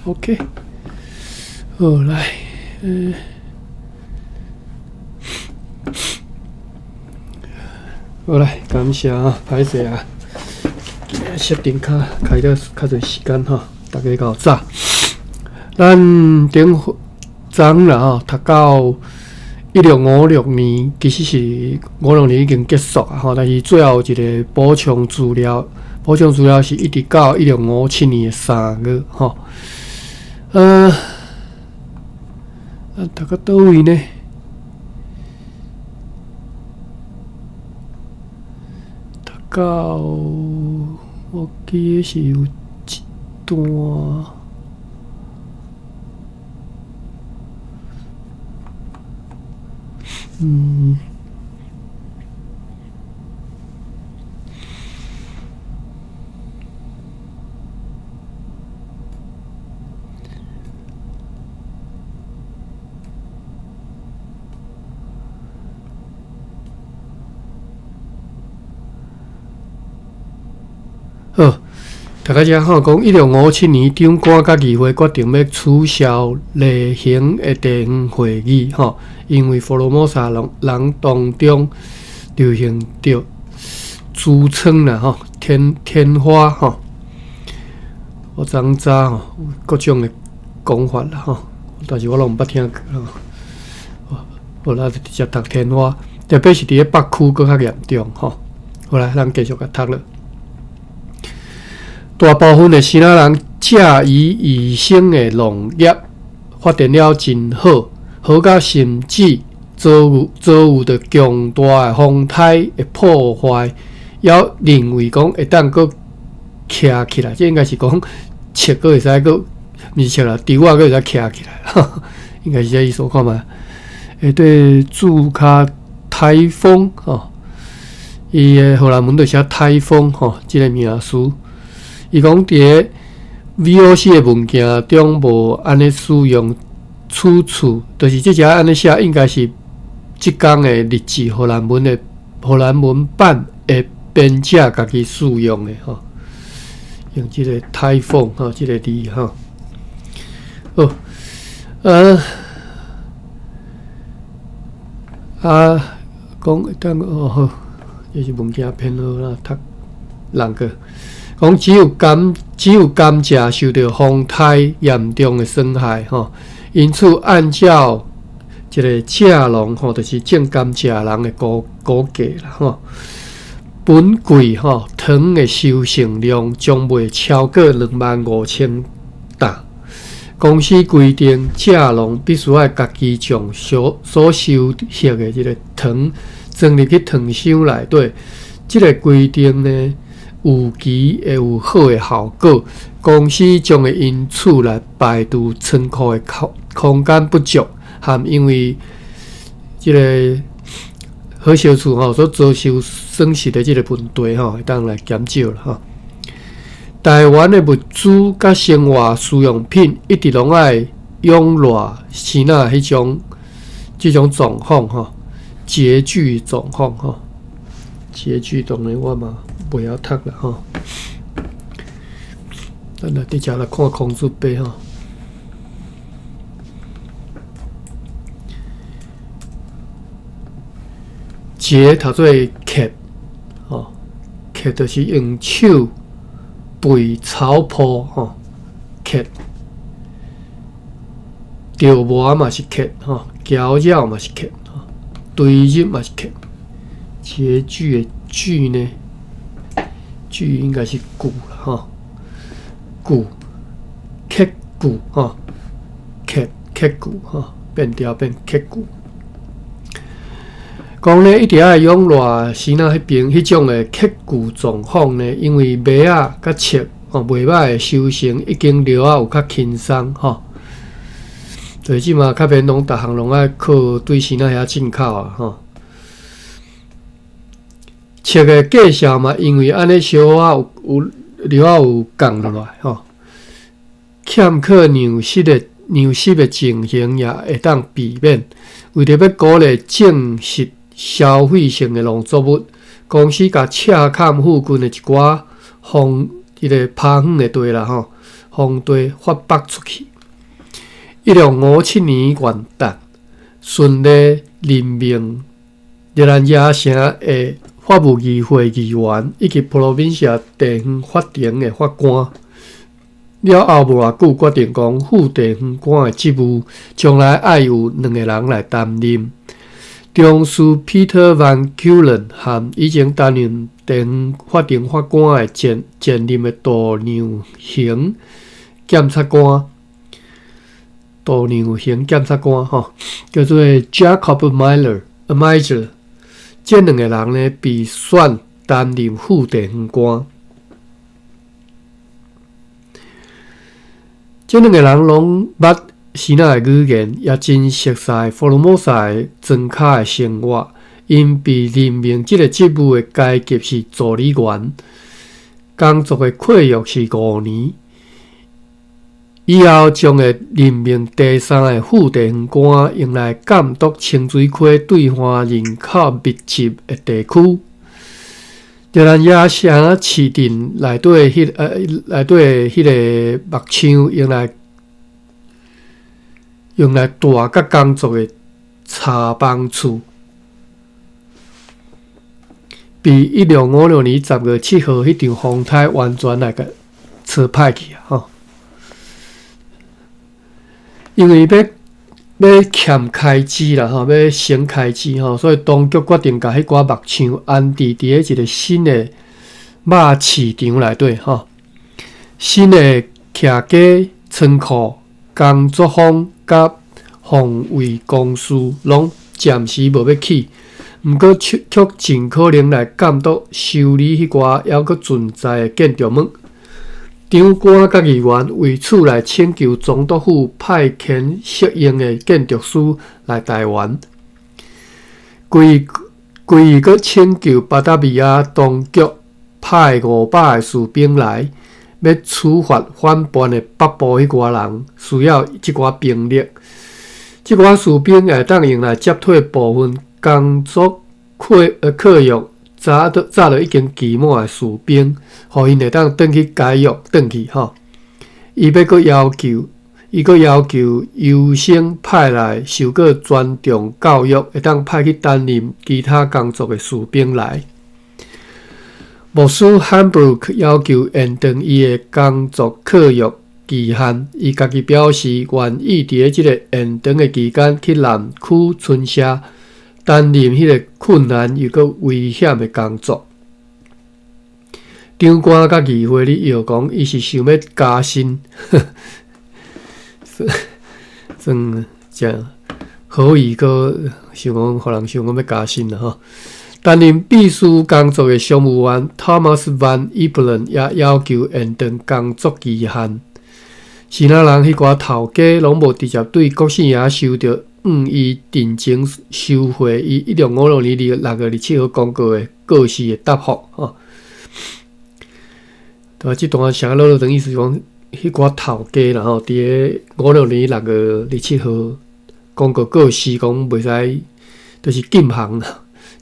OK，好來，好來，感謝啊，歹勢啊，今日設定較開了較濟時間吼，逐家較早。咱頂昨啦吼，讀到1656年，其實是56年已經結束啊吼，但是最後一個補充資料，補充資料是一直到1657年3月吼。啊，讀到佗位呢？讀到我記得是有一段，好，讀到遮吼，講1657年，長官佮議會決定欲取消例行的地方會議，吼，因為福羅摩沙人人當中流行著痔瘡啦，吼，天天花吼，我昨早吼有各種的講法啦，吼，但是我攏毋捌聽過吼。好啦，就直接讀天花，特別是佇咧北區閣較嚴重，吼。好來，咱繼續共讀落。大部分的支那人藉以衛生的農業發展了真好，好甲甚至遭遇著強大的風颱的破壞，猶認為講會當閣徛起來，這應該是講粟閣會使閣，毋是粟啦，稻仔閣會使徛起來，應該是這意思，看覓。會對駐跤颱風吼，伊的荷蘭文就寫颱風吼，這個名詞。伊講佇咧 VOC 的文件中無按呢使用此處，就是這隻按呢寫，應該是這工的日誌荷蘭文的荷蘭文版的編者家己使用的吼，用這個颱風吼，這個字吼。好，啊，講等哦好，這是文件編號啦，讀兩個。講只有甘蔗受著風颱嚴重的損害吼，因此按照一個蔗農吼，就是種甘蔗人的估計啦吼，本季吼糖的收成量將袂超過25,000擔。公司規定，蔗農必須愛家己將所收穫的這個糖裝入去糖箱內底。這個規定呢，預期會有好的效果。公司將會因此來排除倉庫的空間不足，含因為這個好燒厝吼所遭受損失的這個問題吼，會當來減少啦吼。台灣的物資佮生活需用品一直攏愛仰賴支那彼種這種狀況吼，拮據狀況吼，拮據當然我嘛袂曉讀啦吼。咱來直接來看孔子碑吼。拮讀做挾吼，挾就是用手背草鋪吼，挾。著磨嘛是挾吼，攪擾嘛是挾吼，堆入嘛是挾。拮據的據呢？據應該是句啦吼，句，拮據吼，拮拮據吼，變調變拮據。講呢，一直愛仰賴支那彼邊彼種的拮據狀況呢，因為麥仔佮粟吼袂歹的收成已經料仔有較輕鬆吼。所以這馬較免攏逐項攏愛靠對支那遐進口啊吼。粟的價數嘛，因為按呢小可有料仔有降落來吼。欠缺糧食的情形也會當避免。為著欲鼓勵種植消費性的農作物，公司共赤崁附近的一寡荒這個拋荒的地啦吼，方地發北出去。1657年元旦，順利任命熱蘭遮城的法務議會議員以及普羅賓西地方法庭的法官。了後無偌久，決定講副地方官的職務將來愛由兩个人來擔任。中書 Peter Van Keulen 和以前擔任地方法庭法官的前前任的度量衡檢察官，度量衡檢察官吼，叫做 Jacob Miller，Meijer。這兩个人呢，被選擔任副地方官。這兩个人攏捌支那的語言，也真熟悉福爾摩沙的莊跤的生活。𪜶被任命這个職務的階級是助理員，工作的契約是5年。以後將會任命第三个副地方官，用來監督清水溪對岸人口密集的地區。熱蘭遮城市鎮內底內底彼个木廠，用來住佮工作的茶房厝，被1656年10月7號彼場風颱完全來共吹歹去啊！吼，因為欲儉開支啦，吼，欲省開支吼，所以當局決定共彼寡木廠安置佇咧一个新的肉市場內底，吼，新的徛家倉庫、工作坊佮防衛公司攏暫時無欲起，毋過卻盡可能來監督修理彼寡猶閣存在的建築物。長官佮議員為此來請求總督府派遣適應的建築師來台灣。規規閣請求巴達維亞當局派500个士兵來，欲處罰反叛的北部彼寡人，需要這寡兵力。這寡士兵會當用來接替部分工作契約早就已經期滿的士兵，予𪜶會當轉去解約，轉去吼。伊閣要求優先派來受過專長教育，會當派去擔任其他工作的士兵來。牧師漢布魯克要求延長伊的工作契約期限，伊家己表示願意佇咧這个延長的期間去南區村社擔任彼个困難又閣危險的工作。長官佮議會咧搖講，伊是想欲加薪，算誠好意閣想講，予人想講欲加薪啦吼。擔任秘書工作的商務員 Thomas Van Iperen 也要求延長工作期限。支那人彼寡頭家攏無直接對國姓爺收著向伊陳情收回伊1656年6月27號公告的告示的答覆吼。對啊，這段寫落落長意思是講，彼寡頭家啦吼，佇咧五六年6月27號公告告示講袂使，就是禁航，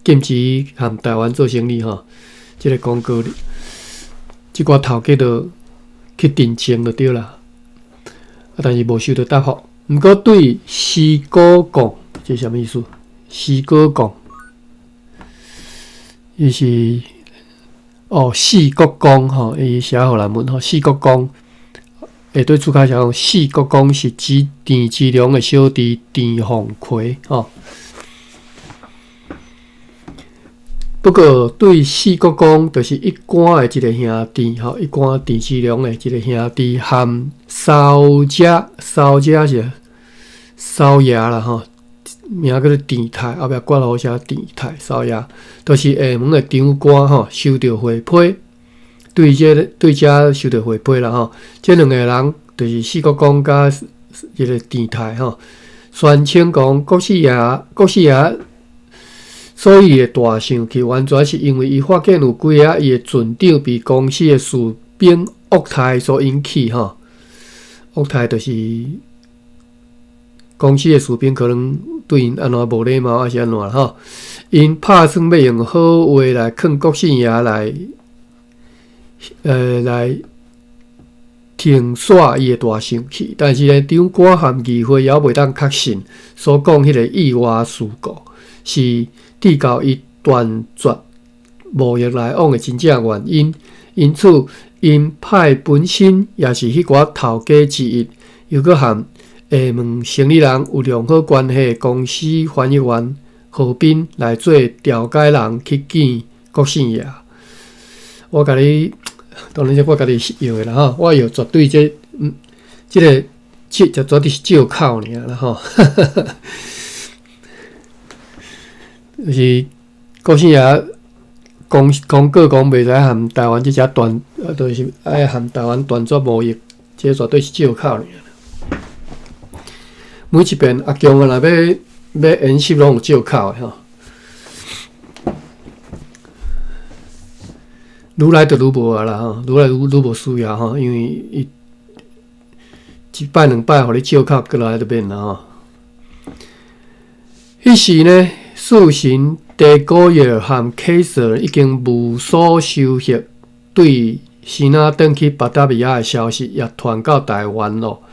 禁止和台灣做生意吼。這个公告，這寡頭家就去陳情就對啦。啊，但是無收著答覆。毋過對施果貢，這是啥物意思？施果貢，伊是哦，四國公吼，伊寫予咱們吼，四國公下底注解寫講，四國公是指鄭芝龍的小弟鄭鳳奎吼。不過對四國公，就是一貫的一个兄弟吼，一貫鄭芝龍的一个兄弟和騷者，騷者是騷爺啦吼，名叫做鄭泰，後壁括號寫鄭泰騷爺，就是廈門的長官吼，收著回批，對這個對遮收著回批啦吼。這兩个人就是四國公佮這个鄭泰吼，宣稱講國姓爺。所以會大生氣，完全是因為伊發現有幾个伊的船長被公司的士兵惡待所引起吼。惡待就是公司的士兵可能對𪜶按怎無禮貌，抑是按怎吼。𪜶拍算欲用好話來勸國姓爺來，來停煞伊會大生氣，但是呢，長官和議會猶袂當確信所講彼個意外事故是致到伊斷絕貿易來往的真正原因，因此𪜶派本身也是彼寡頭家之一，猶閣和廈門生理人有良好關係的公司翻譯員何斌來做調解人去見國姓爺。我共你，當然這我家己是藥的啦吼，我藥絕對這，這个這這絕對是借口爾啦吼。就是國姓爺公公告講袂使和台灣這隻斷，就是愛和台灣斷絕貿易，這絕對是借口爾。每一遍阿強啊，若欲欲演習攏有借口的吼。愈來就愈無啊啦吼，愈來愈愈無需要吼，因為伊一擺兩擺予你借口，閣來就免啦吼。彼時呢，四神地高爾和凱瑟已經無所收穫，對支那轉去巴達維亞的消息也傳到台灣咯。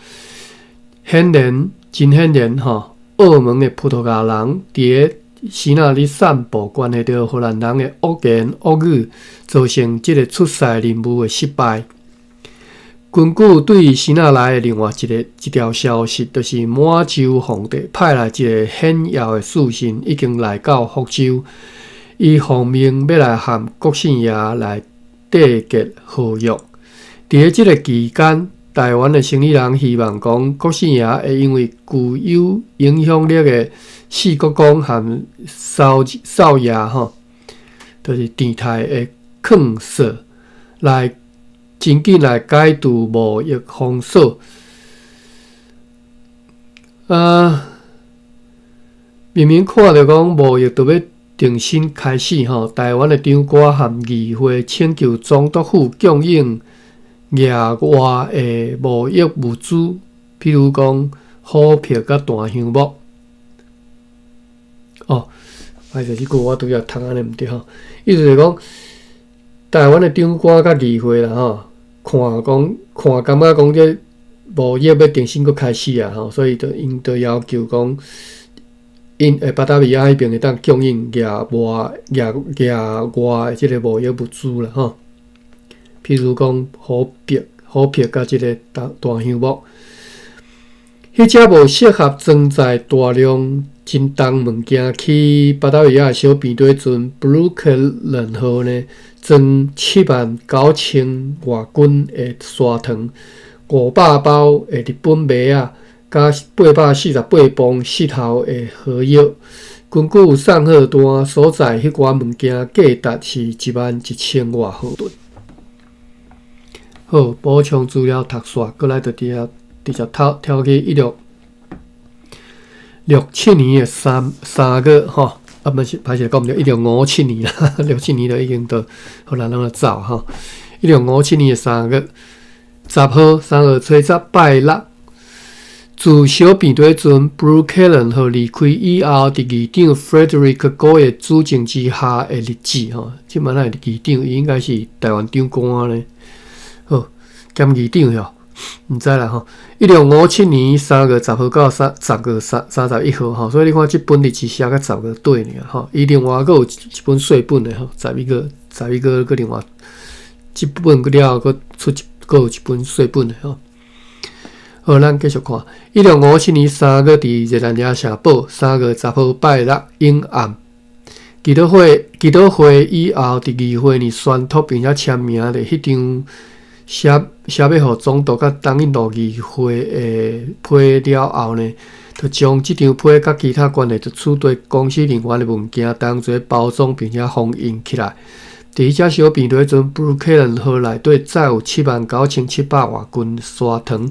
顯然，真顯然吼，澳門的葡萄牙人佇咧支那咧散布關係著荷蘭人的惡言惡語，造成這个出使任務的失敗。根據對支那來的另外一个一條消息，就是滿洲皇帝派來一个顯要的使臣已經來到福州，伊奉命欲來和國姓爺來締結合約。佇咧這个期間，台灣的生理人希望講國姓爺會因為具有影響力的四國公和少少爺吼，就是鄭泰的勸說來真緊來解除貿易封鎖。啊，明明看著講貿易著欲重新開始吼，台灣的長官和議會請求總督府供應額外的貿易物資，譬如講虎皮佮檀香木。哦，歹勢，這句我拄才讀按呢毋對吼。意思是講，台灣的長官佮議會啦吼，看講看感覺講這貿易欲重新閣開始啊吼，所以就𪜶就要求講，𪜶會巴達維亞彼邊會當供應額外額額外的這個貿易物資啦吼。譬如講虎皮、虎皮佮這个檀檀香木，彼隻無適合裝載大量真重物件去巴達維亞的小平底船布魯克倫號呢，裝7萬9千外斤的砂糖、500包的日本麥仔，佮848磅失效的火藥。根據送貨單所載，彼寡物件價值是1萬1千外荷頓。好，補充資料讀煞，閣來就佇遐直接跳跳去1667年的三三月吼，啊，毋是，歹勢講毋對，一六五七年啦，六七年就已經都荷蘭人就走吼。一六五七年的三月十號，三月初十拜六，自小平底船布魯克倫號離開以後，佇議長 Frederick 高的主政之下的日子吼，這擺哪會議長？伊應該是台灣長官呢。好，兼議長哟，毋知啦吼。一六五七年三月十號到三十月三三十一號吼，所以你看這本日子寫甲十月底爾吼。伊另外閣有一本細本的吼，十一月十一月閣另外這本閣了後閣出一閣有一本細本的吼。好，咱繼續看。一六五七年三月，佇熱那亞城堡，三月十號拜六永暗。祈禱會祈禱會以後，佇議會呢宣讀並且簽名的彼張。寫寫欲予總督佮東印度議會的批了後呢，就將這張批佮其他關係著取地公司人員的物件當做包裝並且封印起來。佇彼隻小平底船布魯克倫號內底載有7萬9700外斤砂糖，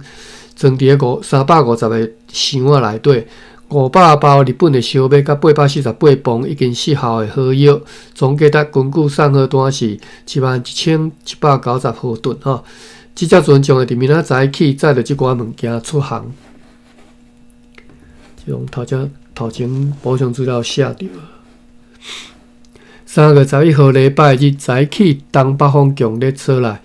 裝佇咧五三百五十个箱仔內底，500包日本的燒麥佮848磅已經失效的火藥，總價值根據送貨單是7萬1790荷頓。吼，這隻船將會佇明仔載起載著這寡物件出航。這種頭前頭前補充資料寫著。3月11號禮拜日早起，東北風強烈吹來，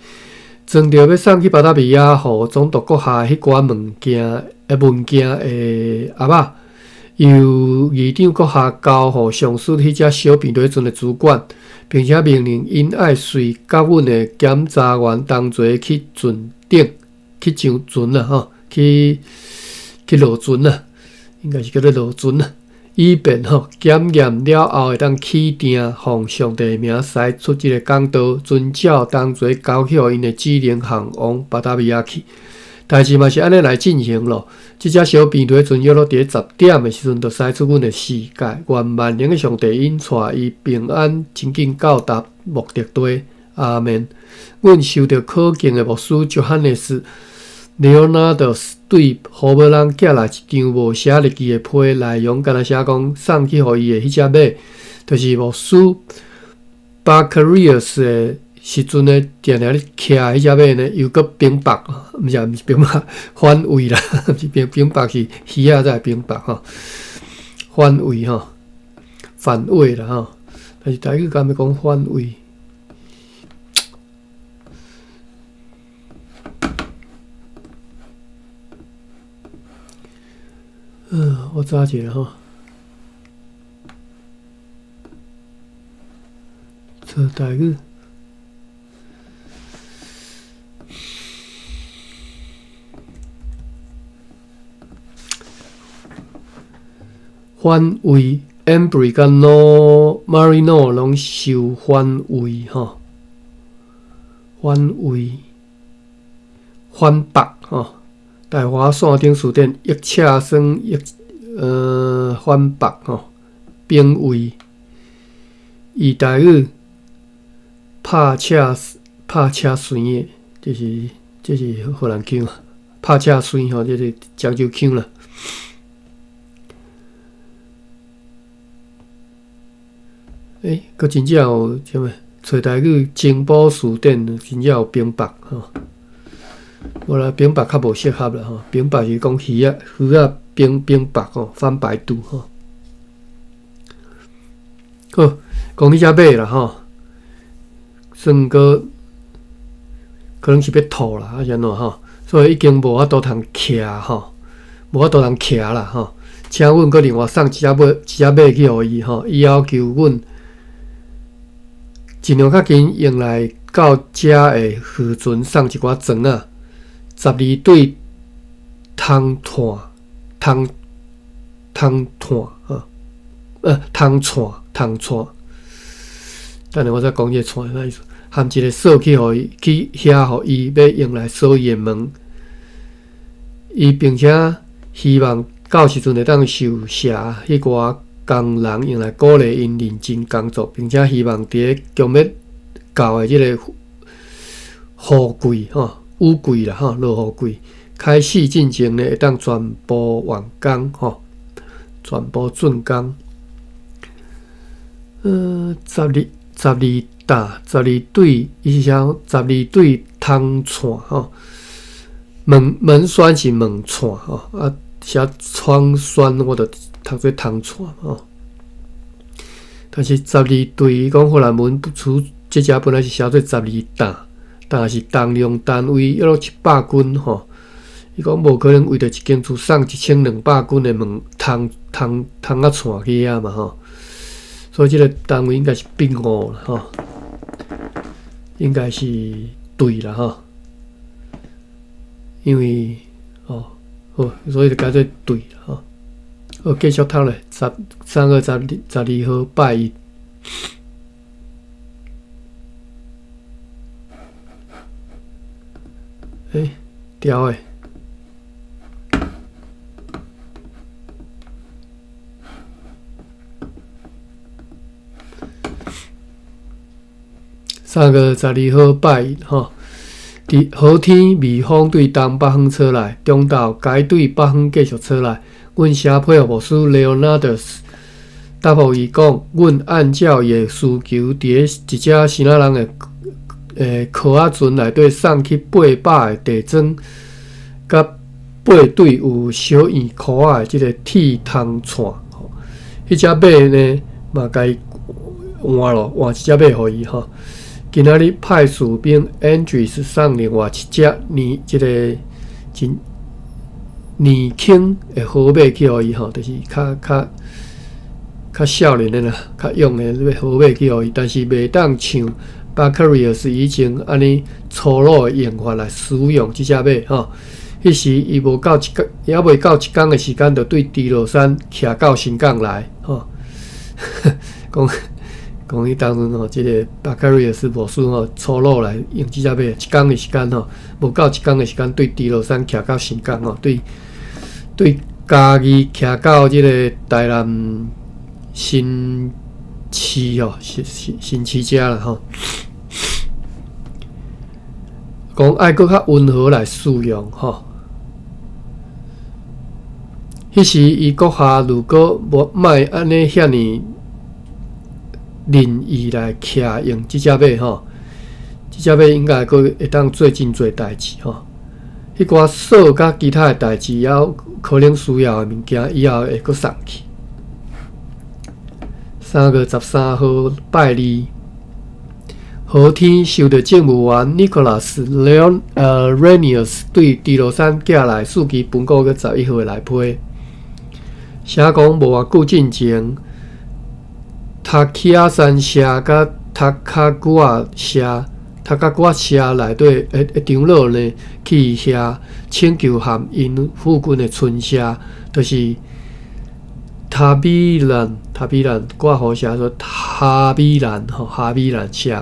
裝著欲送去巴達維亞予總督閣下彼寡物件的物件的盒仔，由議長閣下交予上述彼隻小編隊船的主管，並且命令𪜶愛隨佮阮的檢查員同齊去船頂去上船啦吼，去去落船啦，應該是叫做落船啦，以便吼檢驗了後會當起定，奉上帝的名駛出這個港道，遵照當陣交予𪜶的指令航往巴達維亞去。代誌嘛是按呢來進行咯。這隻小編隊船約莫佇咧10點的時陣，就駛出阮的視界。願萬能的上帝引帶伊平安，真緊到達目的地。阿們。阮受著可敬的牧師約翰內斯·雷奧納多對荷蘭寄來一張無寫日期的批，內容敢若寫講送去予伊的彼隻馬，就是牧師巴克瑞爾斯的時陣呢，定定咧騎彼隻馬呢，又閣平白，毋是毋是平白，反胃啦，毋是平平白是魚仔才會平白吼，反胃吼，反胃啦吼，但是台語敢欲講反胃？嗯，我查一下吼，查台語。反胃，Embry 佮 Marino 攏受反胃吼，反胃，反駁吼，大華線頂辭典，一赤酸一反駁吼，反胃，伊台語拍赤拍赤酸的，這是這是荷蘭腔，拍赤酸吼，這是漳州腔啦。欸，閣真正有啥物？揣台語情報辭典，真正有平白吼。無啦，平白較無適合啦吼。平白是講魚仔，魚仔平平白吼，翻白肚吼。好，講彼隻馬啦吼，算閣可能是欲吐啦，抑是按怎吼？所以已經無法度通騎吼，無法度通騎啦吼。請阮閣另外送一隻馬，一隻馬去予伊吼，伊要求阮盡量較緊用來到遮的漁船送一寡磚仔，12對銅炭、銅銅炭啊，銅串、銅串。等下我再講這個串啥意思？含一個鎖去予伊，去遐予伊欲用來鎖伊的門。伊並且希望到時陣會當受謝彼寡工人用來鼓勵𪜶認真工作，並且希望佇咧將欲到的這個雨季吼，雨季啦吼，落雨季開始進前呢，會當全部完工吼，全部竣工。12、12擔，12對，伊是寫12對銅串吼，門門栓是門串吼，啊寫窗栓我就讀做銅串吼。但是12對，伊講荷蘭文出這隻本來是寫做12擔，但是重量單位約落700斤吼。伊講無可能為著一間厝送1200斤的門銅銅銅仔串去遐嘛吼。所以這個單位應該是筆誤啦吼，應該是對啦吼，因為哦好，所以就改做對啦吼。好，繼續讀咧，十三月12號拜一。欸，掉的。3月12號拜一吼，佇好天微風對東北方吹來，中晝改對北方繼續吹來。阮寫批予牧師 Leonardus 答覆伊講，阮按照伊的需求，佇咧一隻希臘人的殼仔船內底送去800個地磚，佮8對有小圓箍仔的這個鐵銅串。彼隻馬呢，嘛共伊換咯，換一隻馬予伊吼。今仔日派士兵 Andres 送另外一隻年這个真年輕的好馬去予伊吼，就是較較較少年的啦，較勇的這个好馬去予伊，但是袂當像 Bacarius 以前按呢粗魯的用法來使用這隻馬吼。彼時伊無夠一工，猶未夠一工的時間，就對豬落山騎到新港來吼。講講彼當陣吼，這个 Bacarius 牧師吼粗魯來用這隻馬，一工的時間吼，無夠一工的時間，對豬落山騎到新港吼，對對嘉義騎到這个台南新市吼，新新新市遮啦吼。講愛閣較溫和來使用吼。彼時伊閣下如果無莫按呢遐爾任意來騎用這隻馬吼，這隻馬應該閣會當做真濟代誌吼。彼寡鎖佮其他的代誌，猶有可能需要的物件，以後會閣送去。3月13號拜二，好天受著政務員 Nicholas Leon 呃 Renius 對豬落山寄來四期文告月11號的內批，寫講無偌久進前，塔奇亞山社佮塔卡古仔社、塔卡古仔社內底的的長老呢，去遐請求和𪜶附近的村社，就是塔米蘭、塔米蘭掛號寫說哈米蘭吼，哈米蘭社，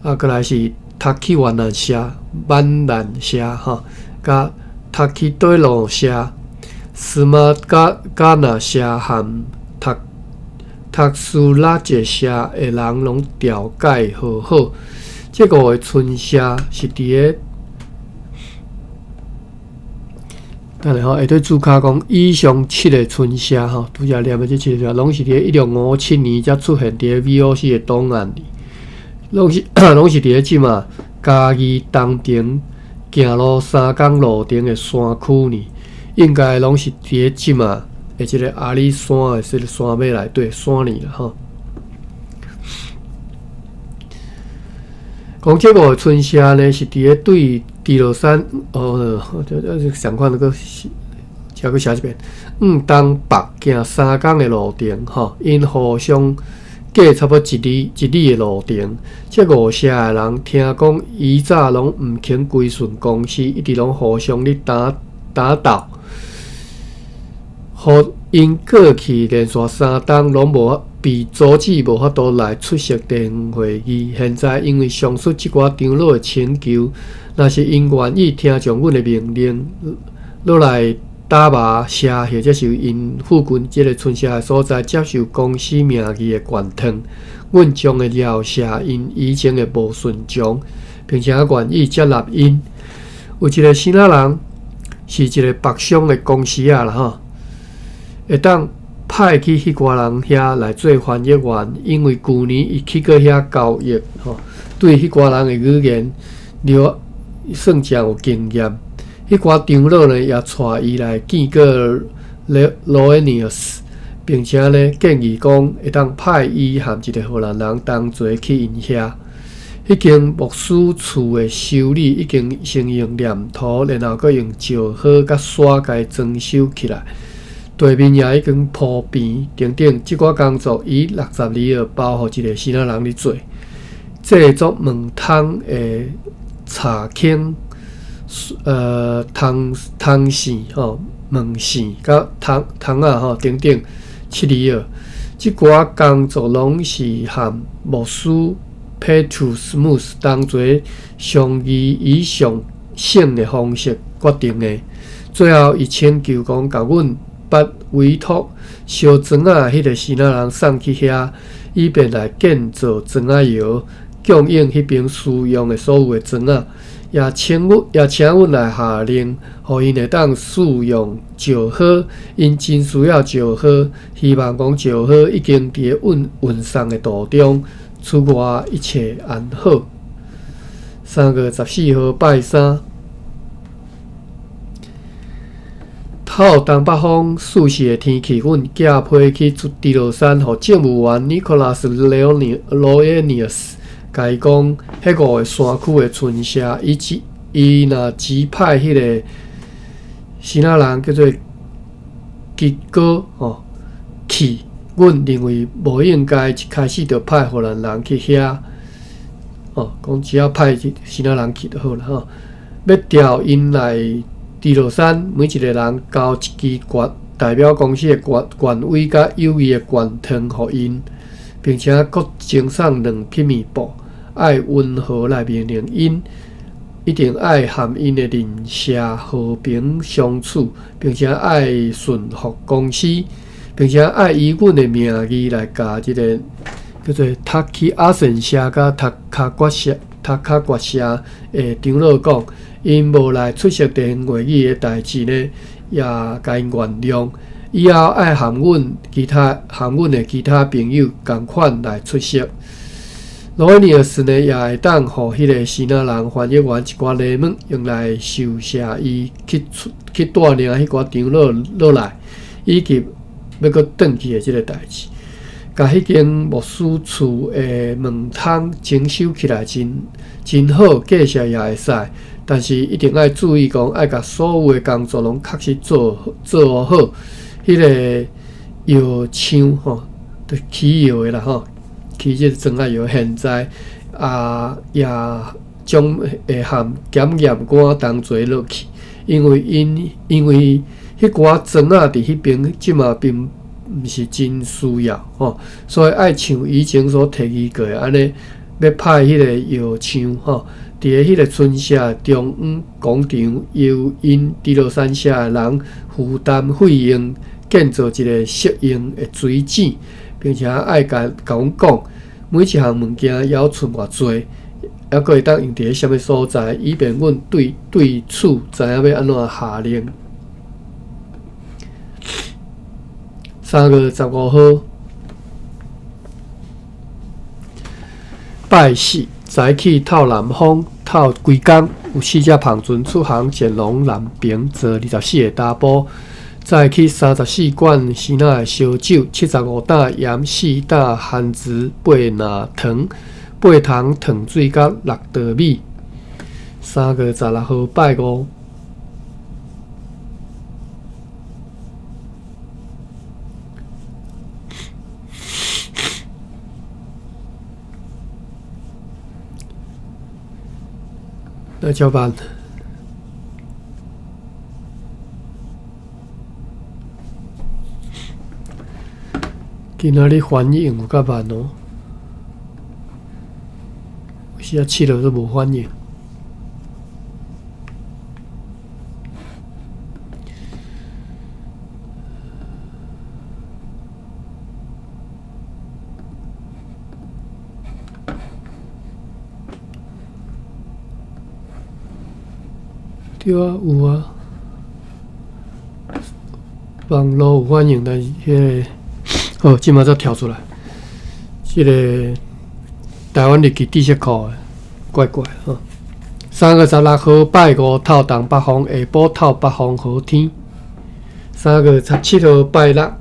啊，閣來是塔奇瓦蘭社、曼蘭社吼，佮塔奇對羅社、斯馬加加納社和塔塔斯拉傑社的人攏調解和好。這五个村社是佇个，等下吼，下底註卡講以上七个村社吼，拄才念的這七个村攏是佇个1657年才出現佇个 VOC 的檔案裡，攏是攏是佇个這馬嘉義東平行路3工路程的山區呢，應該攏是佇个這馬的這个阿里山的這个山脈內底山裡啦吼。講這五个村社呢，是佇个對豬落山哦，這這相款那個這閣寫一遍，往東北行3工的路程吼，𪜶互相隔差不多一里一里的路程。這五社的人聽講，以早攏毋肯歸順公司，一直攏互相咧打打鬥。予𪜶過去連續3冬攏無被阻止，無法度來出席地方會議。現在因為上述這寡長老的請求，若是𪜶願意聽從阮的命令，落來打麻社或者是𪜶附近這个村社的所在，接受公司名義的灌湯，阮將會饒赦𪜶以前的無順從，並且願意接納𪜶。有一个生仔人是一个北鄉的公司仔啦吼，會當派去彼寡人遐來做翻譯員，因為舊年伊去過遐交易吼，對彼寡人的語言了算誠有經驗。彼寡長老呢也帶伊來見過羅恩尼斯，並且呢建議講會當派伊和一个荷蘭人同齊去𪜶遐。彼間牧師厝的修理已經先用黏土，然後閣用石膏佮沙共伊裝修起來。地面也已經鋪平，等等，這寡工作以60里爾包予一个生仔人咧做。製作門窗的插坑、窗窗線吼、門線佮窗窗仔吼等等，7里爾。這寡工作攏是和牧師 Petrus Smooth 同齊商議以上省的方式決定的。最後，伊請求講，共阮捌委託燒磚仔彼个生仔人送去遐，以便來建造磚仔窯，供應彼邊使用的所有的磚仔。也請阮，也請阮來下令，予𪜶會當使用石膏，𪜶真需要石膏，希望講石膏已經佇咧運運送的途中，此外一切安好。3月14號拜三。透東北風四時的天氣，阮寄批去豬落山，予政務員 Nicholas Leonius 共共伊講，彼五个山區的村社，伊只伊若指派彼个支那人叫做吉哥吼去，阮認為無應該一開始就派荷蘭人去遐，吼，講只要派支那人去就好啦吼。欲調𪜶來豬落山，每一个人交一支權代表公司的權權威佮友誼的權杖予𪜶，並且閣贈送兩匹棉布，愛溫和來命令𪜶，一定愛和𪜶的鄰舍和平相處，並且愛順服公司，並且愛以阮的名義來共這个叫做塔基阿神社佮塔卡國社、塔卡國社的長老講，𪜶無來出席地方會議的代誌呢，也共𪜶原諒。以後愛和阮其他和阮的其他朋友仝款來出席。羅尼爾斯呢，也會當予彼个支那人翻譯員一寡禮物，用來酬謝伊去出去帶領彼寡長老落來，以及欲閣轉去的這个代誌。共彼間牧師厝的門窗整修起來真真好，價錢也會使，但是一定愛注意講，愛共所有的工作攏確實做做好。彼个藥廠吼，就起藥的啦吼，起這个庄仔藥，現在啊也將會和檢驗官同齊落去，因為𪜶因為彼寡庄仔佇彼邊這馬並毋是真需要吼，所以愛像以前所提議過的按呢，欲派彼个藥廠吼，佇咧彼个村社中央廣場，由𪜶豬落山社的人負擔費用，建造一个適用的水井，並且愛共共阮講，每一項物件猶賰偌濟，猶閣會當用佇咧啥物所在，以便阮對對此知影欲按怎下令。3月15號，拜四，早起透南風，透規工，有四隻帆船出航前往南平，坐24个查埔，載去34罐支那的燒酒，75擔鹽，4擔番薯，8籃糖，8桶糖水，佮6袋米。3月16號拜五。來交班。今仔日反應有較慢哦，有時仔試落都無反應。對啊，有啊，網路有反應，但是彼个好，這馬才跳出來，這个台灣日記知識庫的，怪怪吼。3月16號拜五透東北風，下晡透北風雨天。3月17號拜六，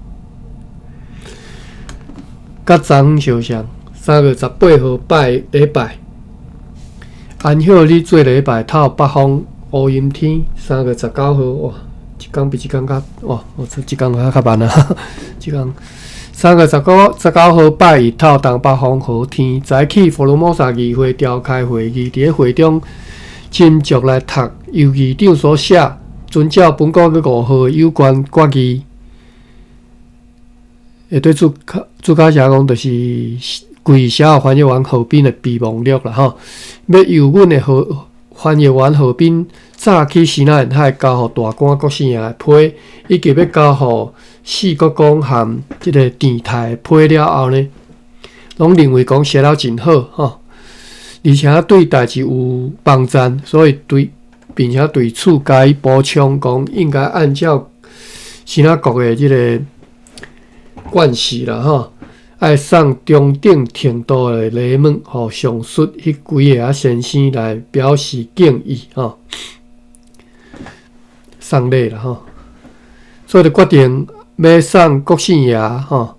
佮昨相像。3月18號拜禮拜，安息日做禮拜透北風烏陰天。3月19號哇，一工比一工較哇，我這一工較較慢啊。這工3月19號拜一透東北風雨天，早起福爾摩沙議會召開會議，佇咧會中斟酌來讀由議長所寫，遵照本稿月5號有關決議。會對主卡主卡寫講，就是貴社翻譯員何斌的備忘錄啦吼。欲由阮的何翻譯員何斌早起支那沿海交予大官國姓爺的批，以及欲交予四國公和這个電台批了後呢，攏認為講寫了真好吼，而且對代誌有幫贊，所以對並且對此加以補充講，應該按照支那國的這个慣勢啦吼，愛送中等程度的禮物，予上述彼幾个仔先生來表示敬意吼，送禮啦吼，所以就決定欲送國姓爺吼，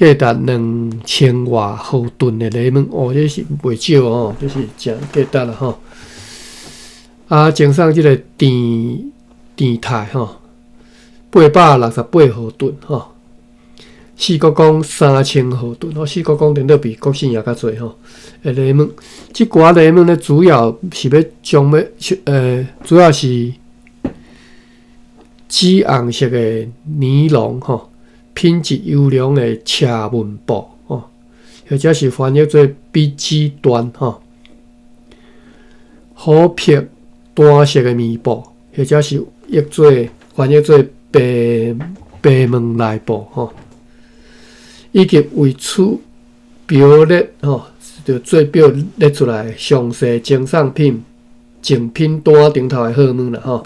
價值2000外毫噸的禮物，哦，這是袂少哦，這是誠價值啦吼。啊，贈送這個電電台吼，868毫噸吼，四國公3000毫噸，吼，四國公顛倒比國姓也較濟吼。的禮物，這寡禮物呢，主要是欲將欲主要是紫紅色的尼龍吼，品質優良的斜紋布吼，或者是翻譯做筆紙緞吼，虎皮單色的棉布，或者是譯做翻譯做白白門內布吼，以及為此表列吼，就做表列出來詳細贈送品贈品單頂頭的號碼啦吼，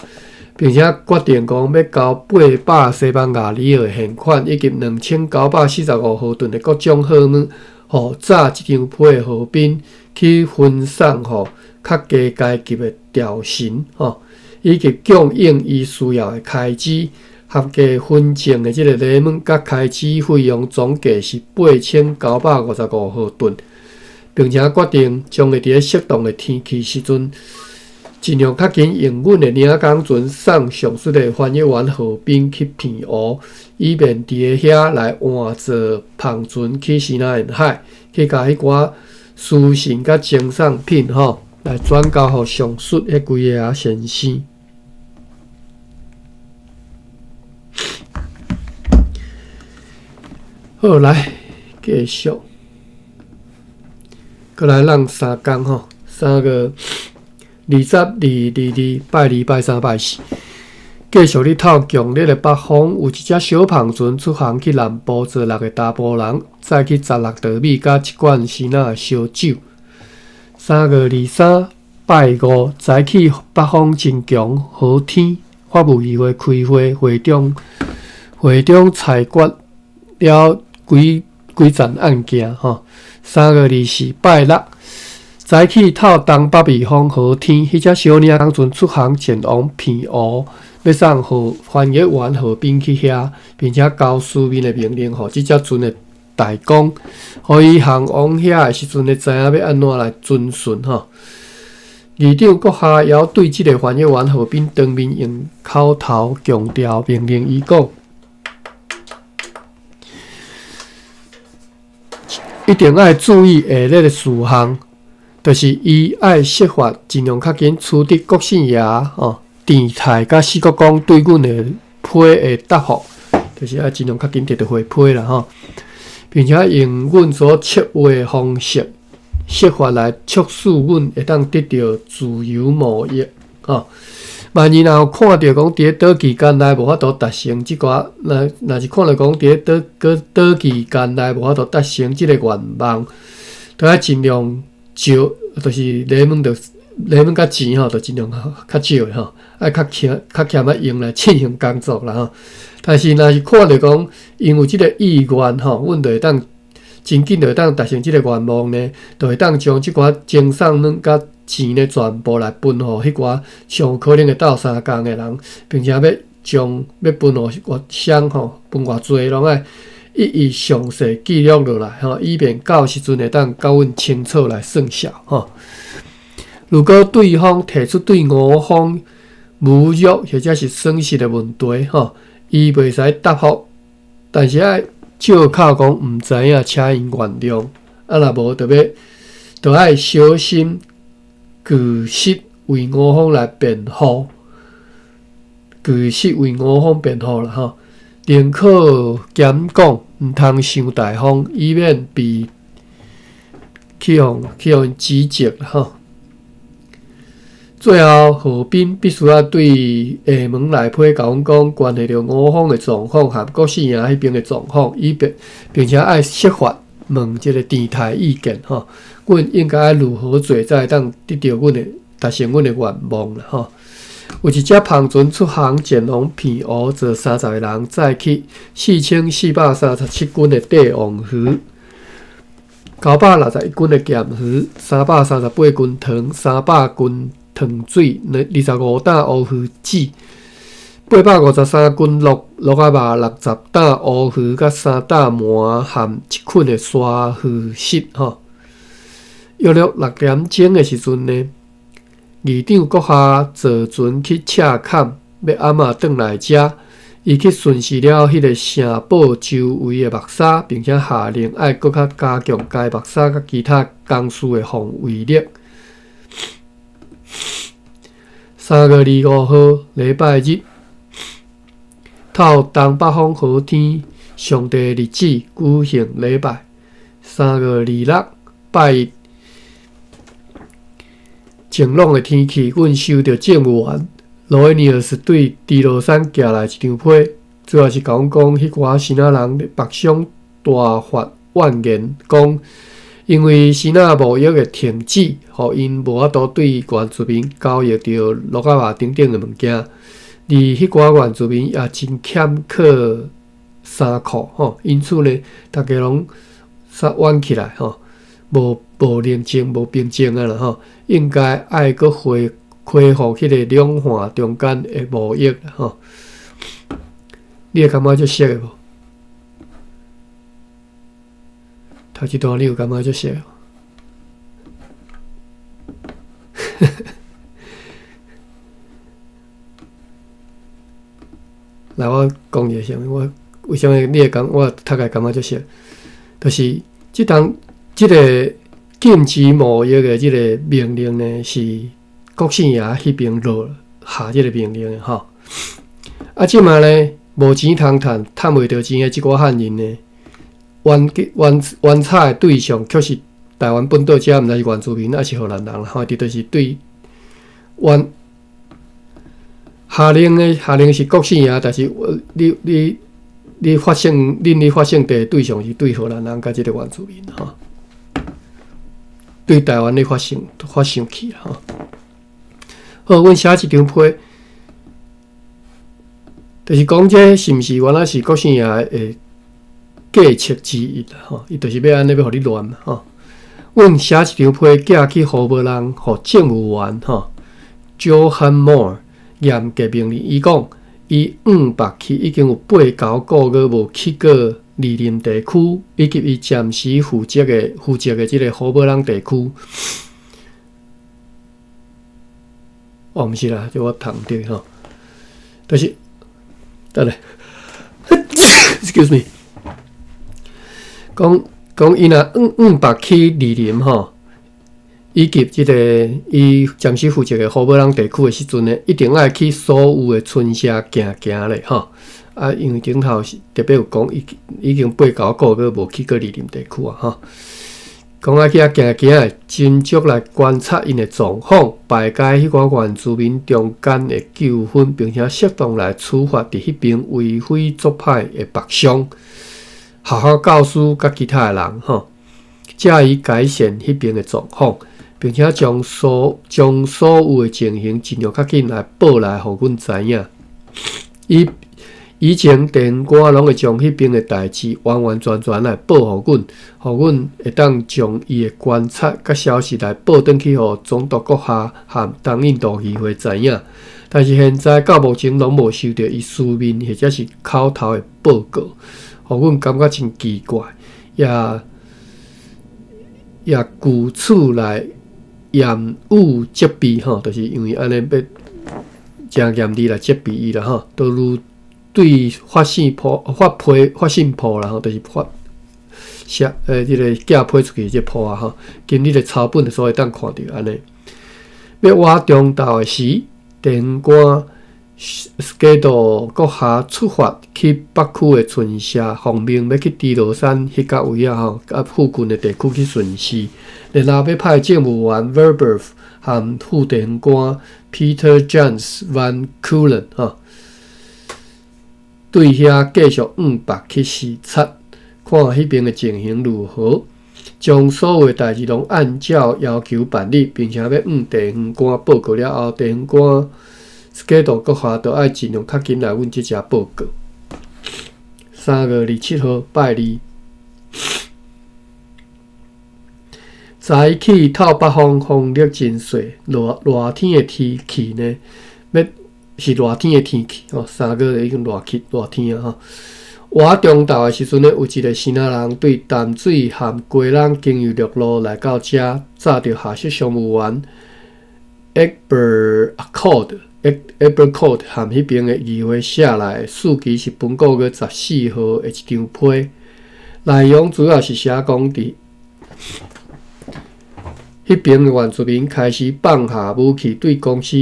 並且決定講欲交800西班牙里爾的現款，以及2945毫噸的各種號碼，予早這張批的號賓去分送予較低階級的調臣吼，以及供應伊需要的開支，合計分贈的這个禮物佮開支費用總計是8955毫噸，並且決定將會佇咧適當的天氣時陣，盡量較緊用阮的領港船送上述的翻譯員號賓去澎湖，以便佇咧遐來換坐帆船去西南沿海，去共彼寡書信佮贈送品吼，來轉交予上述彼幾个仔先生。好，來繼續，閣來咱三工吼，3月22、22拜二、拜三、拜四，繼續咧透強烈的北風，有一隻小帆船出航去南部坐六个查埔人，載去16袋米佮一罐生仔的燒酒。3月23拜五，早起北風真強，好天，法務議會開會，會長裁決了幾幾層案件吼。3月24拜六，早起透東北面風好天，彼隻小領港船出航前往澎湖，欲送予翻譯員號賓去遐，並且交書面的命令，予這隻船的大公，予伊航往遐的時陣，會知影欲按怎來遵循吼。議長閣下猶對這个翻譯員號賓當面用口頭強調命令伊講，一定愛注意下列的事項，就是伊愛設法盡量較緊取得國姓爺吼、鄭太佮四國公對阮的批的答覆，就是愛盡量較緊得著回批啦吼，並且用阮所策劃的方式，設法來促使阮會當得著自由貿易吼。萬一若有看著講佇咧短期間內無法度達成這寡，若若是看著講佇咧短閣短期間內無法度達成這个願望，就愛盡量少，就是禮物就禮物佮錢吼，就盡量較少的吼，愛較輕較儉仔用來進行工作啦吼。但是若是看著講𪜶有這个意願吼，阮就會當真緊就會當達成這个願望呢，就會當將這寡贈送物佮錢呢，全部來分予彼寡上可能會鬥相共的人，並且欲將欲分予偌雙吼，分偌濟攏愛一一詳細記錄落來吼，以便到時陣會當佮阮清楚來算數吼。如果對方提出對我方侮辱或者是損失的問題吼，伊袂使答覆，但是愛借口講毋知影，請𪜶原諒，啊若無就欲就愛小心。據實為我方來辯護，據實為我方辯護啦吼，寧可減講，毋通傷大方，以免被去予去予指責吼。最後，號賓必須愛對廈門內批共阮講關係著我方的狀況和國姓爺彼邊的狀況，以便並且愛設法問這个鄭太意見吼。阮應該愛如何做，才會當得著阮的達成阮的願望啦吼。有一隻帆船出航前往澎湖，坐30个人，載去4437斤的帝王魚，961斤的鹹魚，338斤糖，300斤糖水，25擔烏魚子，853斤鹿鹿仔肉60擔烏魚佮3擔鰻和一捆的沙魚爍吼。約略6點鐘的時陣呢，議長閣下坐船去赤崁，欲暗仔轉來遮。伊去巡視了彼個城堡周圍的木柵，並且下令愛閣較加強該木柵佮其他工事的防衛力。3月25號，禮拜日，透東北風好天，上帝日子舉行禮拜。3月26，拜一，晴朗的天氣，阮收著政務員羅伊尼爾斯對豬羅山寄來一張批，主要是共阮講，彼寡支那人咧北上大發怨言，講因為支那貿易的停止，予𪜶無法度對原住民交易著鹿仔肉等等的物件，而彼寡原住民也真欠缺衫褲吼，因此呢，逐家攏煞怨起來吼，無無寧靜、無平靜啊啦吼，應該愛閣恢恢復彼個兩岸中間的貿易吼。你會感覺足熟的無？頭一段你有感覺足熟的無？來，我講一下啥物？我為啥物你會感我讀會感覺足熟？就是這當這個禁止貿易的這個命令呢，是國姓爺彼邊落下這個命令的吼。啊，這馬呢，無錢通趁，趁袂著錢的這寡漢人呢，冤冤冤吵的對象卻是台灣本島遮，毋知是原住民抑是荷蘭人吼，佇就是對冤下令的下令是國姓爺，但是你你你發生恁咧發生地的對象是對荷蘭人佮這個原住民吼，對台灣咧發生發生氣吼。好，阮寫一張批，就是講這是毋是原來是國姓爺的計策之一啦吼？伊就是欲按呢欲予你亂嘛吼。阮寫一張批寄去予無人，予政務員吼，Johann Moore 嚴格命令伊講，伊往北去已經有八九個月無去過二林地區，以及伊暫時負責的負責的這個好無人地區。哦，毋是啦，這我讀毋對吼，就是等下，excuse me，講講伊若往往北去二林吼，以及這個伊暫時負責的好無人地區的時陣呢，一定愛去所有的村社行行咧吼。啊，因為頂頭是特別有講，已已經八九個月無去過二林地區啊吼。講愛去遐行行的，斟酌來觀察𪜶的狀況，排解彼寡原住民中間的糾紛，並且適當來處罰佇彼邊為非作歹的北商，學校教師佮其他的人吼，藉以改善彼邊的狀況，並且將所將所有的情形盡量較緊來報來，予阮知影。伊以前地方官攏會將彼邊的代誌完完全全來報予阮，予阮會當將伊的觀察佮消息來報轉去予總督閣下和東印度議會知影。但是現在到目前攏無收著伊書面或者是口頭的報告，予阮感覺真奇怪，也也據此來嚴予責備吼，就是因為按呢欲誠嚴厲來責備伊啦吼，都如。對發信簿、發批、發信簿啦吼，就是發寫欸，這個寄批出去這簿啊吼，今日的抄本所會當看著按呢。欲倚中晝的時，地方官斯基道閣下出發去北區的村社，奉命欲去豬羅山彼角位啊吼，佮附近的地區去巡視，然後欲派政務員 Verburg 和副地方官 Peter Jans van Keulen 吼。對遐繼續往北去視察，看彼邊的情形如何，將所有的代誌攏按照要求辦理，並且欲向地方官報告了後，地方官斯基道閣下都愛盡量較緊來阮這遮報告。3月27號拜二，早起透北風，風力真細，熱熱天的天氣呢，欲是熱天的天氣吼，三月已經熱氣熱天啊吼。倚中晝的時陣呢，有一個支那人對淡水和基隆經由陸路來到遮，紮著下屬商務員 Eber Accord Eber Court 和彼邊的議會寫來，數期是本個月14號的一張批，內容主要是寫講佇彼邊的原住民開始放下武器，對公司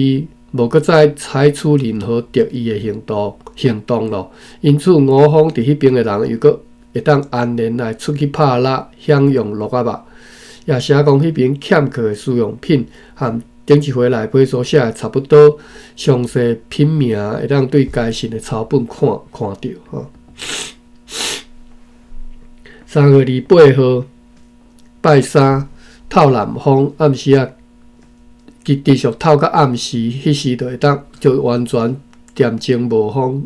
無閣再採取任何敵意的行動行動咯。因此，我方佇彼邊的人又閣會當安然來出去拍獵，享用鹿仔肉。也寫講彼邊欠缺的使用品，和頂一回內批所寫的差不多，詳細品名會當對該信的抄本看看著吼。3月28號，拜三，透南風，暗時仔其持續透到暗時，彼時就會當就完全恬靜無風，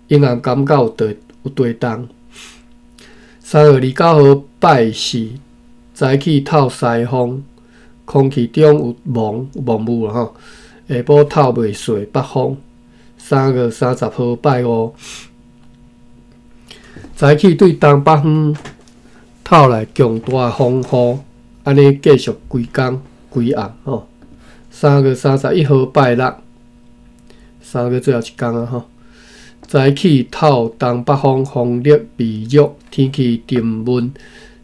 陰暗感覺有地有地動。3月29號拜四，早起透西風，空氣中有霧霧霧啦吼。下晡透袂細北風。3月30號拜五，早起對東北方透來強大的風雨，按呢繼續規工規暗吼。3月31號拜六，三月最後一工啊吼。早起透東北風，風力微弱，天氣沉悶。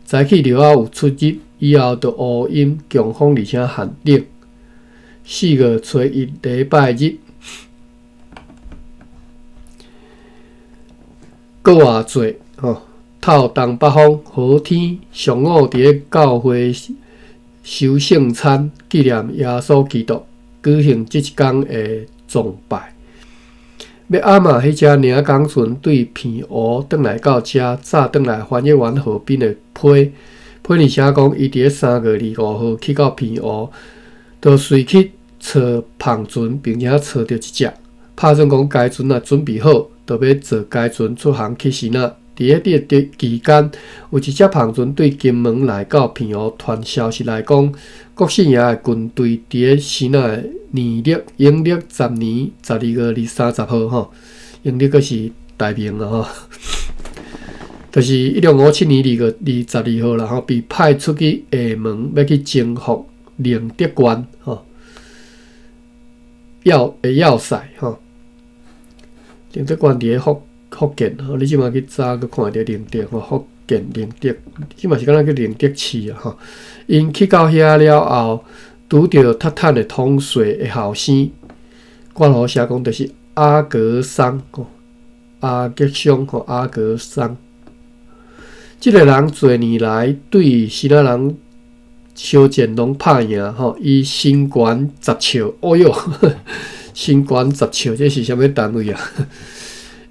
早起了後有出日，以後就烏陰、強風，而且寒冷。4月初一禮拜日，閣偌濟吼，透東北風，好天。上午佇咧教會守聖餐，紀念耶穌基督，舉行這一工的崇拜。欲暗仔，彼隻領港船對澎湖轉來到遮，早轉來翻譯員河邊的批，批爾寫講，伊佇咧3月25號去到澎湖，就隨去揣帆船，並且揣著一隻。拍算講該船若準備好，就欲坐該船出航去支那。佇彼個期間，有一隻帆船對金門來到澎湖，傳消息來講，郭姓爺的軍隊佇咧支那的年曆陰曆10年12月30號吼，陰曆閣是大明啦吼，就是1657年2月22號啦吼，被派出去廈門，欲去征服寧德縣吼，要的要塞吼，寧德縣佇咧福建吼，你這馬去查閣看會著寧德吼，福建寧德，這馬是敢若叫寧德市啊吼。𪜶去到遐了後，拄著塔坦的統帥的後生，括弧寫講就是阿格桑吼，阿格桑吼，阿格桑。這個人濟年來對支那人相戰攏拍贏吼，伊身懸10尺，哦喲，身懸十尺，這是啥物單位啊？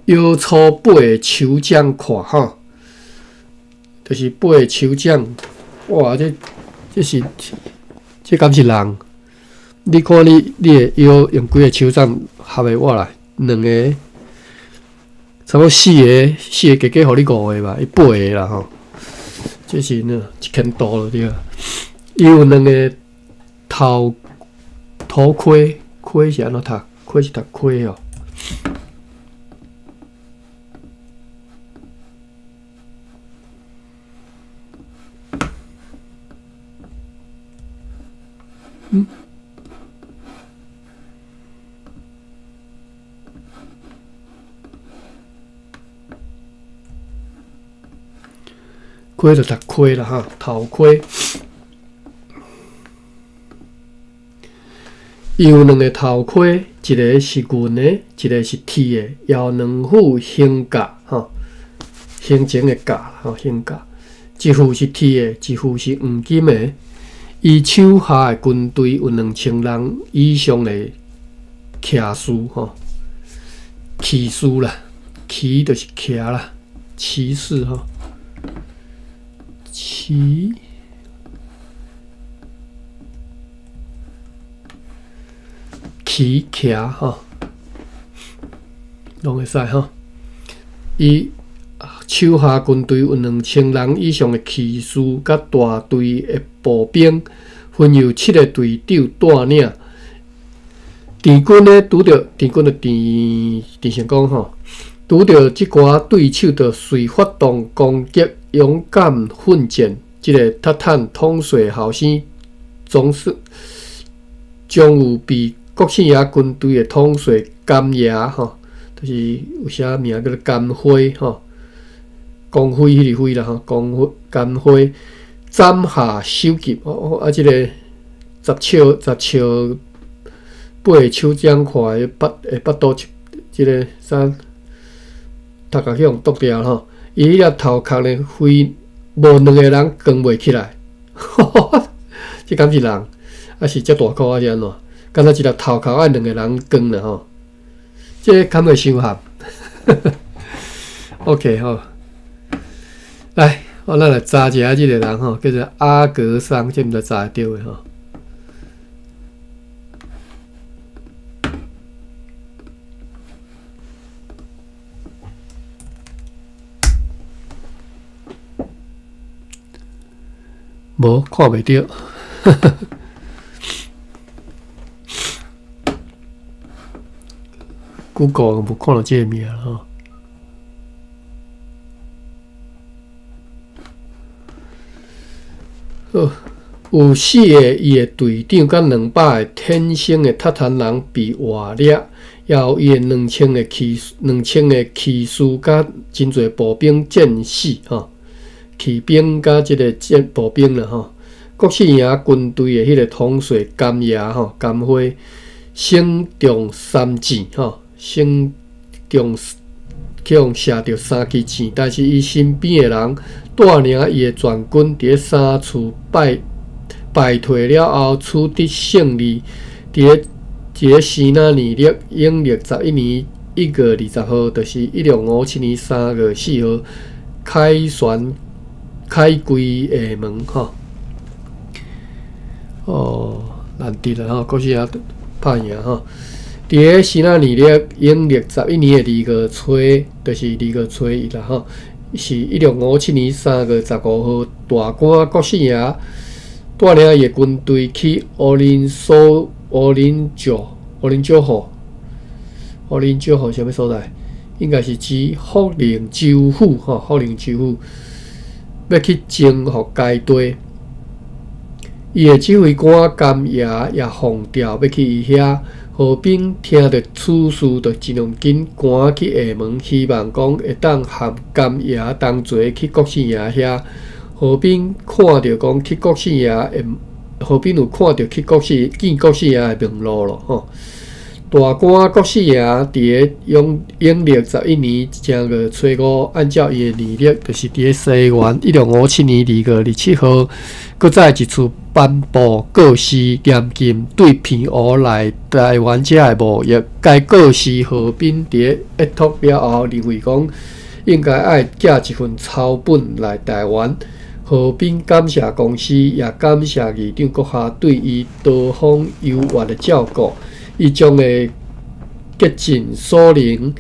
腰粗八个手掌闊吼，就是八个手掌，哇！這這是這敢是人？你看你你的腰用幾個手掌合的我來，兩個，差不多四個，四個加加予你五個吧，伊八個啦吼。這是呢一千度了對。伊有兩個頭頭盔，盔是按怎讀？盔是讀盔哦。嗯，盔就讀盔啦哈，頭盔。伊有兩個頭盔，一個是銀的，一個是鐵的，也有兩副胸甲吼，胸前的甲吼，胸甲，一副是鐵的，一副是黃金的。伊手下的軍隊有2000人以上的騎士吼，騎士啦，騎就是騎啦，騎士吼，騎騎騎吼，攏會使吼。伊手下軍隊有2000人以上的騎士，佮大隊的步兵，分由七個隊長帶領。鄭軍呢，拄著鄭軍的鄭鄭成功吼，拄著這寡對手，就隨發動攻擊，勇敢奮戰。這个塔坦統帥後生總是終有被國姓爺軍隊的統帥甘爺吼，就是有啥名叫做甘輝吼，光輝彼个輝啦吼，光輝甘輝斬下首級哦啊！這个十尺十尺八个手掌寬的腹的腹肚，這个啥頭殼去予剁掉吼，伊彼粒頭殼呢，非無兩個人扛袂起來，這敢是人？啊是遮大箍啊是按怎？敢若一粒頭殼愛兩個人扛啦吼，這敢會傷譀？OK 吼，來，我咱來查一下這个人吼，叫做阿格桑，這毋知查會著的吼。無看袂著，Google 無看著這个名吼。好，有四个伊的隊長佮200个天生的塔坦人被活掠，也有伊的2000个騎士佮真濟步兵戰士吼。騎兵佮這个戰步兵啦吼，郭姓爺軍隊的彼个統帥甘爺吼，甘輝身中三箭吼，身中去予射著三支箭，但是伊身邊的人帶領伊的全軍佇咧三次敗敗退了後，取得勝利。佇咧生那年曆陰曆11年1月20號，就是1657年3月4號，凱旋。開歸廈門吼，哦，難得啦吼，閣是也拍贏吼。佇咧生那年曆陰曆11年的2月初，就是2月初一啦吼，是1657年3月15號，大官郭姓爺帶領伊的軍隊去烏林蘇烏林石烏林石湖，烏林石湖啥物所在？應該是指福寧州府吼，福寧州府。欲去征服該地，伊的指揮官甘爺也奉調欲去伊遐。何炳聽著此事，就盡量緊趕去廈門，希望講會當和甘爺同齊去郭姓爺遐。何炳看著講去郭姓爺的，何炳有看著去郭姓見郭姓爺的門路咯吼。大官郭四爺佇咧永永曆11年正月初五，按照伊的年曆，就是佇咧西元1657年2月27號，閣再一次頒布告示，嚴禁對澎湖來台灣者的貿易。該告示何炳佇咧閱讀了後，認為講應該愛寄一份抄本來台灣。何炳感謝公司，也感謝議長閣下對伊多方優越的照顧。伊將會竭盡所能，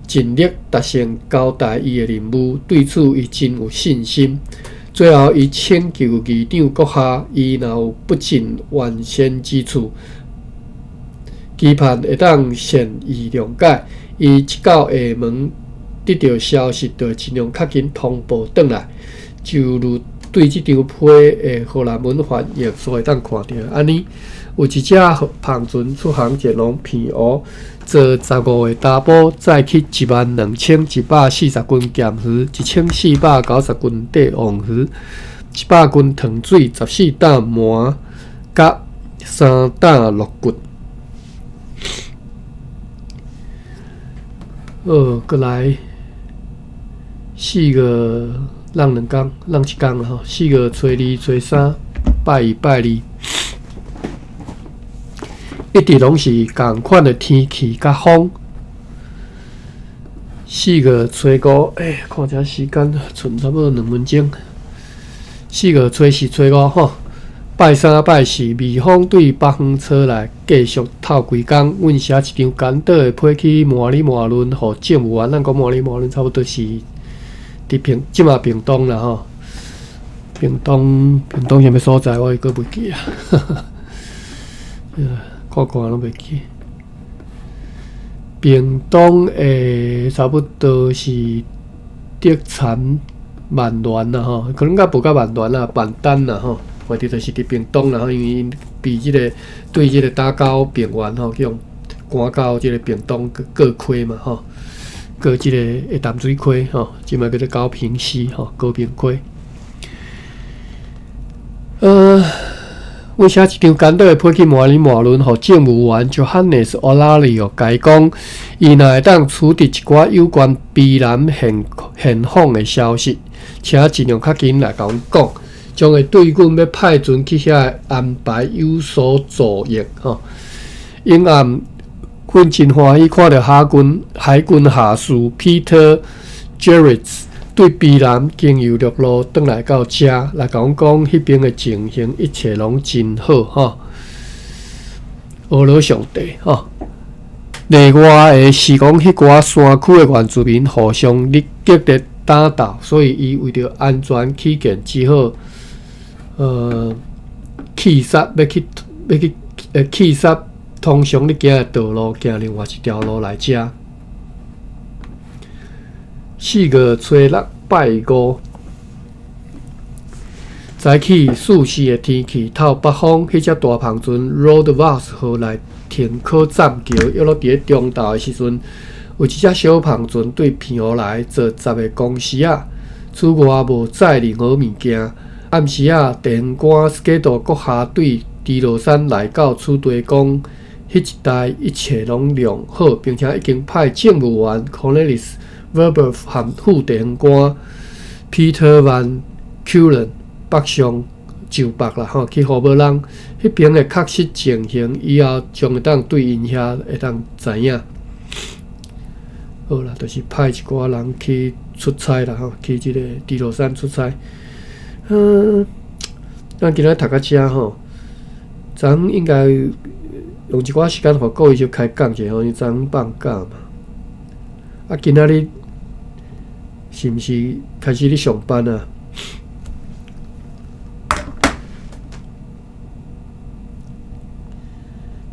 盡力達成交代伊的任務。對此，伊真有信心。最後，伊請求議長閣下，伊若有不盡完善之處，期盼會當善意諒解。伊一到廈門得著消息，就會盡量較緊通報轉來。就如對這張批的荷蘭文翻譯所會當看著按呢。有一隻帆船出航前往澎湖，坐15个查埔，載去12,140斤鹹魚，1,490斤帝王魚，100斤糖水，14擔麻，佮3擔鹿骨。好，閣來四月落2工，落一工啦吼。4月初2、初三，拜一、拜二。一直攏是仝款的天氣佮風。4月初五，欸，看這時間，賰差不多2分鐘。4月初四、初五吼，拜三、拜四，微風對北方吹來，繼續透規工。阮寫一張簡短的批去麻里麻崙，予政務員。咱講麻里麻崙差不多是佇屏，這馬屏東啦吼。屏東，屏東啥物所在，我閣袂記啊。看看攏袂記。屏東的差不多是竹田萬巒啦吼，可能較無甲萬巒啦，萬丹啦吼，或者就是佇屏東啦吼，因為𪜶被這個對這個打狗平原吼，去予趕到這個屏東過溪嘛吼，過這個淡水溪吼，這擺叫做高屏溪吼，高屏溪。阮寫一張簡短的批去馬里馬倫，予政務員 Johannes Olario 共伊講，伊若會當取得一寡有關卑南現現況的消息，請盡量較緊來共阮講，將會對阮欲派船去遐的安排有所助益吼。永暗，阮真歡喜看著海軍下士 Peter Gerrits 對卑南經由陸路轉來到遮，來共阮講彼邊的情形，一切攏真好吼。阿羅上帝吼。例外的是講，彼寡山區的原住民互相咧激烈打鬥，所以伊為著安全起見，只好棄殺欲去欲去棄殺通常咧行的道路，行另外一條路來遮。4月初6拜五，早起四時的天氣，透北風，彼隻大帆船 Rode Vos 號來停靠棧橋，約落佇咧中晝的時陣，有一隻小帆船對澎湖來坐10個公時仔，此外無載任何物件。暗時仔，地方官 Schedel 閣下對豬落山來到此地，講彼一帶一切攏良好，並且已經派政務員 Cornelis Verburg 和副地方官 Peter Van Keulen 北上就北啦吼，去呼無人彼邊的確實情形，以後將會當對𪜶遐會當知影。好啦，就是派一寡人去出差啦吼，去這個豬落山出差。咱今仔讀到遮吼，昨昏應該用一寡時間予各位就開講者吼，因為昨昏放假嘛。啊，今仔日是毋是開始咧上班啊？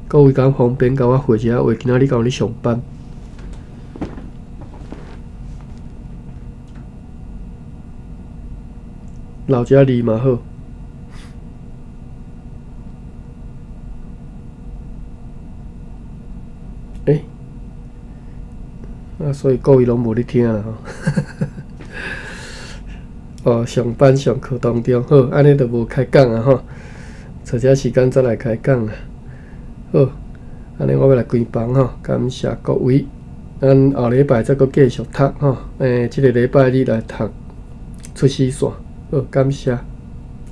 各位敢方便共我回一下話？今仔日敢有咧上班？留一下字嘛好。欸，啊，所以各位攏無咧聽啦吼。哦，上班上課當中，好，按呢就無開講啊吼。找這時間再來開講啦。好，按呢我欲來關房吼，感謝各位。咱後禮拜再閣繼續讀吼。這个禮拜日來讀出死線。好，感謝，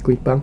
關房。